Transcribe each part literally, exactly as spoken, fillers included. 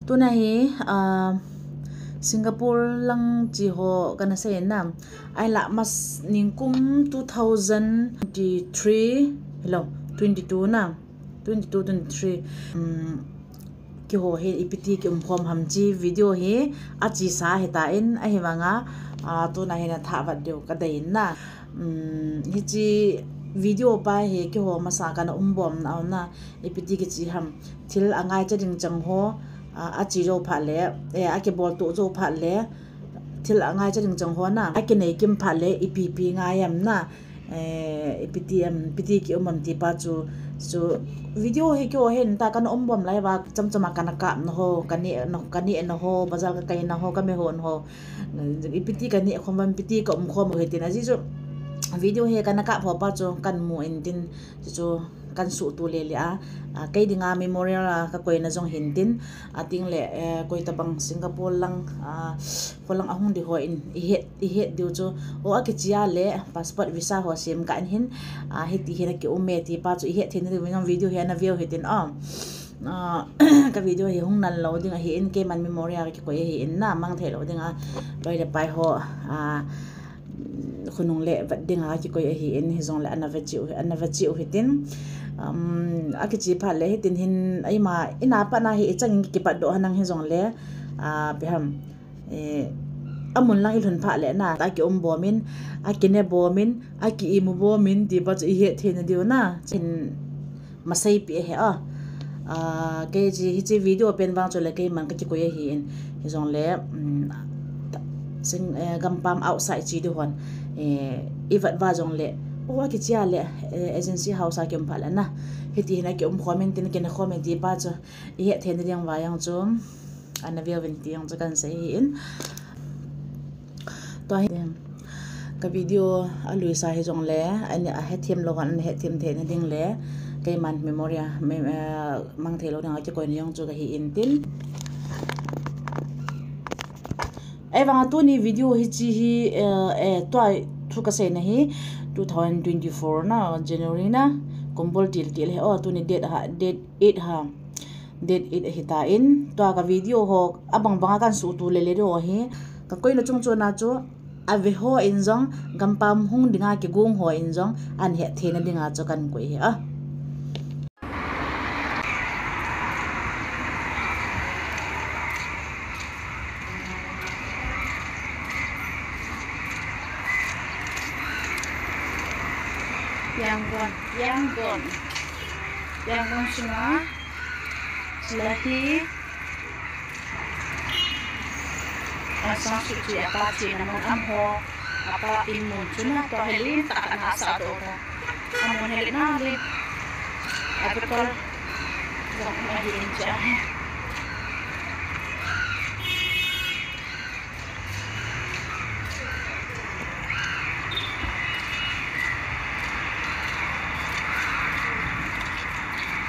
Tuna hi, ah, Singapore lang chi ho kana sei na. Ai la mas ningkum two thousand twenty-three, hello, twenty-two na. Twenty-two, twenty-three. Um, kiho hi ipiti ki umkhom ham chi video hi a chi sa hi ta in a hi vanga, ah, tuna hi na tha vat deu ka dei na. Um, hi chi video pa hi kiho masa kana umbom na na ipiti ki chi ham. Thil a ngaicha ding chang ho, ah, a chi jo pha le, eh, a kibol tu jo pha le, thil a ngaicha ding chang ho na, a kinei kim pha le, ipi pi ngai am na, eh, ipiti am, piti ki um am ti pa chu, chu video hi kiho hin ta kana umbom lai va, cham cham a kana kap na ho, kane na, kane na ho, bazar ka kai na ho, ka me hon ho, ipiti kane khom van piti ka umkhom ho hi tin a ji chu video hi kana kap ho pa chu kan mu in tin chu chu kan suh tu le le a, a, kei dinga memorial a ka koina jong hin tin, a ting le, eh, koi tabang Singapore lang, a, kho lang a hung di ho in i het, i het diu chu, o a kichia le passport visa ho sem ka in hin, a, hiti hin a ki um e ti pa chu i het theina diu jong video hi ana view hi tin, o. A, ka video hi hung nal lo ding a hi in, keiman memorial ki koi a hi in na, mang thei lo ding a, loi le pai ho, a, khonung le vat ding a kikoi a hi in, hi jong le ana va chiu, ana va chiu hi tin. Um, a kichi pha le hi tin hin, ai ma, ina pa na hi i chang in ki pat do hanang hi jong le, a, pi ham, eh, a mun lang i lhun pha le na, ta ki um bom in, a kine bom in, a ki imu bom in, ti pa chu i het theina diu na. Chin, masei pi he a. Ah, kei chi, hi chi video pen vang chu le keiman ka kikoi a hi in. Hi jong le, um, ta, sing, eh, gampam outside chi di hon. Eh, i vat va jong le. O a kichia le, eh, agency house a ki um pha le na. Hiti hin a ki umkhom in tin kine khom in ti pa chu. I het theina ding va jong chu. Ana view vin ti jong chu kan sei hi in. Tua hi ka video a lui sa hi jong le, ani a hethem lo han, ana hethem theina ding le, keiman memorial, me-, eh, mang thei lo ding a kikoi na jong chu ka hi in tin. Ei vang a tuni video hi chi hi, eh, eh, tua thu ka sei na hi two thousand twenty-four na, January na, kumbul til til hi, o, tuni date ha, date eight ha. Date eight ahi ta in, tua ka video ho, a bang bang a kan suh tu le le di ho hi, ka koi na chung chu na chu, a ve ho in jong, gampam hung ding a kigong ho in jong, an het theina ding a chu kan koi hi a. Yangon, Yangon. Yangon sunga. Lahi. Asang suchi apa chi na mun am ho. Apa in mun chu na to helin ta na sa to ta. Amun helin na le. Ato kal. Jong ma helin cha.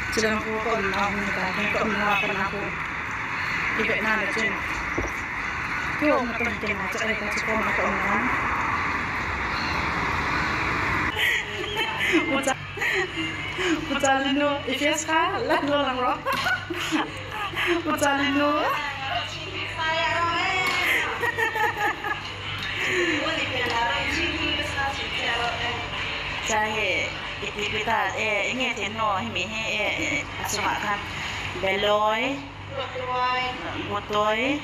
Chilang ko ka umna hung ka, hung ka umna ka na ko. Ibe na na chin. Ko umna to ke na cha ka ko ma ka umna. Pucha. Pucha linu, ifes ka, la lo lang ro. Pucha linu. Chahe, iti kita, eh, inge te no, himi he, eh, eh, asuma khan. Beloi, butoi,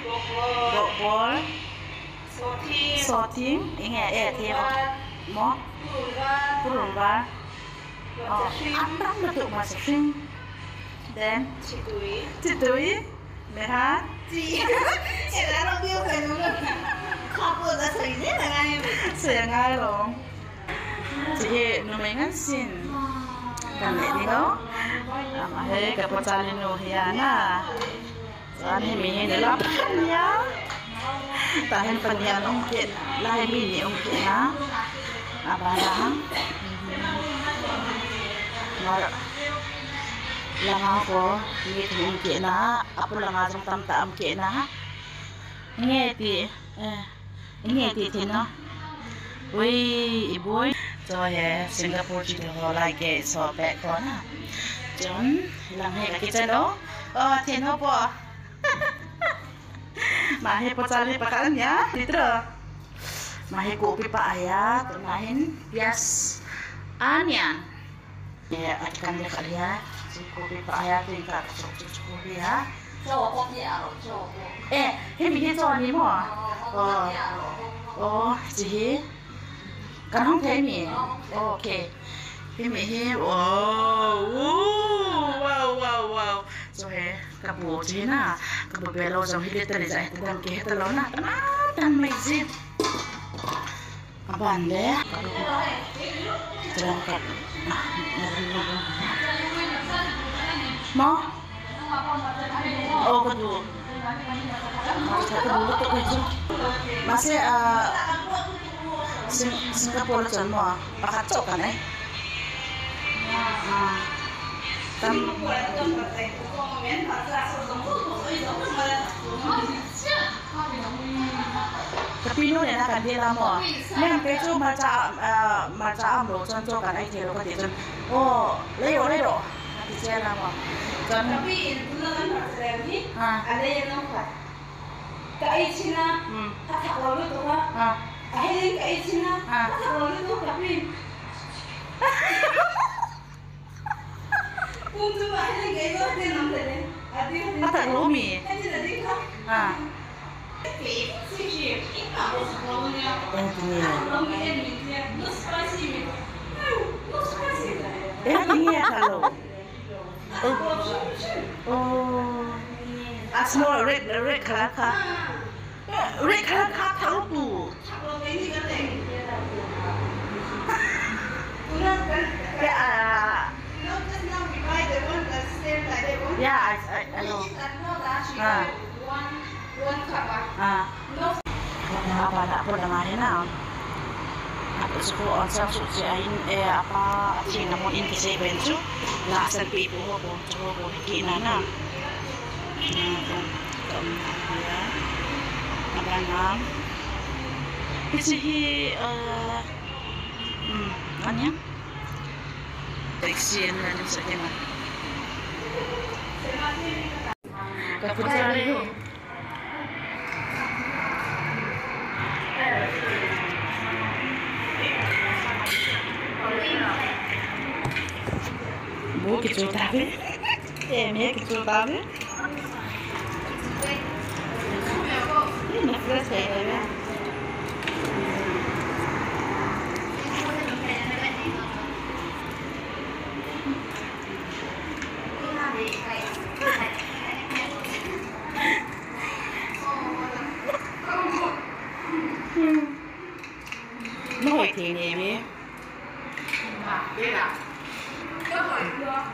bokbol, sothing, inge, eh, te mo, mo, purunba. Oh, ang tam na tu masasing. Then, chitui. Chitui. Meha. Chi. Sila rong biu kai nung. Kapo da sai ne na ngai. Sai ngai long. Chi he numei ngan sin. Kan ne di no. Ama he ka po chali no he ya na. Ani mi hin la pania. Tahin pania nung ke, lahi mi ni ung ke na. Abana. Mar. Langa ko, mi ung ke na. Apu langa jong tam ta am ke na. Nge ti, eh. Inge ti thei no. Ui, i boi. Cho he Singapore chi ho lai ke so pe ko na. Chun, lang he ka kicha lo. Oh, thei no po. Mahe pochal hi pakhat ania, liter. Mahe kopi pa aya, tuna hin pias, onion. Ye, akikan le khat ya. Kopi pa aya, tu ka chop chop kopi ya. Cho kopi aro, cho kopi. Eh, himi hi cho ni mo. Oh, oh, chi hi. Kan hung thei mi. Okay. Himi hi. Oh, wow, wow, wow. Cho he. Kapu chi na, kapu belo jong hi liter ja, dam ke ta lo na, tama, tama mai ji. Aban le, kapu. Tama ka. Mo? Oh, kadu. Kadu to kadu. Masi, ah, Sing-, Singapore chun mo, pakhat cho kan ai. Ah. Tam. Kapi nu le na kan dia la mo. Mem pe chu malcha, ah, malcha am lo chun cho kan ai thei lo kati chun. Oh, lei o, lei o. Kati che la mo. Chun. Kapi in tu na kan malcha ni. Ah. Ale no khat. Ka ei china, hmm, ka thak lo lu tu ka. Ah. A helen ka ei china, ah, ka thak lo lu tu ka pi. Kum tu ka helen ka ei lo te nam te le. A ti ka ti. A thak lo mi. Ka ti na ti ka. Ah. Ke, si si, i ka bo sa ko nya. Eh, ti ni. Lo mi en mi ti. No spicy mi. No spicy. Eh, ti ni a thak lo. Oh. Oh. A small red, red color kha. Red color kha thau tu. Yeah, ah. Yeah, I, I, I know. Ah. Ah. Apa na po na nga hina. Apo su ko ang sang su si ain, eh, apa, si na mo in kisei ben su. Na san pi po ho po, su ho po ki na na. Na, tum, tum, ya. Apa na. Kisi hi, eh, hmm, anya? Taxi na ni sa kena. Kapu cha le ho. Bu kichu ta ve. Eh, me kichu ta ve. Ni na fresh hai ve. Na hoi thei nei ve.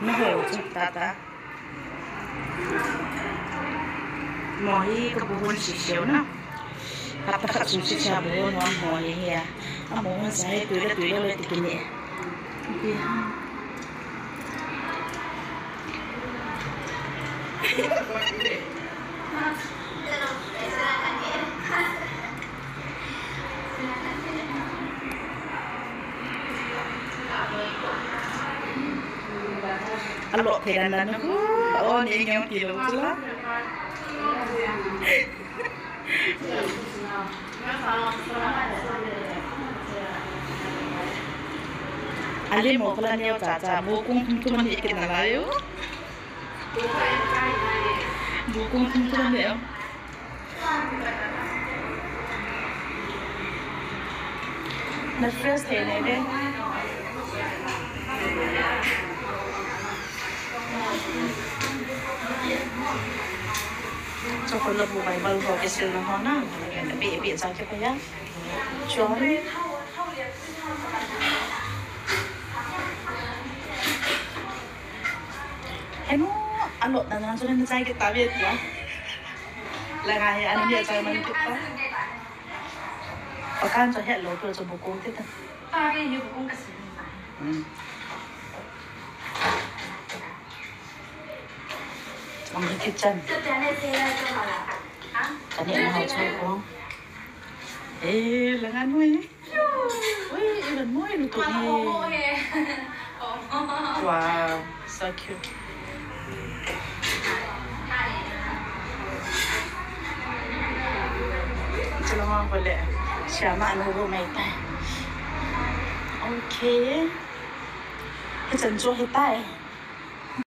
Na hoi u chu tata. Mo hi kabu hon sisiu na. Hapta khat sung sisia bu hon hon mo hi hi a. Amo hon sa hi tui le tui le le ti kini. Alo thei dan dan ko. O, ni ngam kilo chula. Ali mo pala neo cha cha, bu kung thum thum ni kit na layo. Bu kung thum thum neo. Na fresh thei nei ve. Chocolate bu bai bal ho ke sil na ho na. Bi, bi sa ke pa ya. Chua. Eno, alo, na na, so na chai ke ta ve tua. La nga he, ani ni chai man ke ta. Pakan cho het lo, tu cho bu kung te ta. Ta ve ni bu kung ka si ni ta. Hmm. Ang kitchen. Ka te ne te ya cho ma la. Ha? Ka ni na ho cho ko. Eh, la nga nui. Ui, even more luto ni. Wow, so cute. Lama kole. Siama anu go mai tai. Okay. Hichan chu hitai.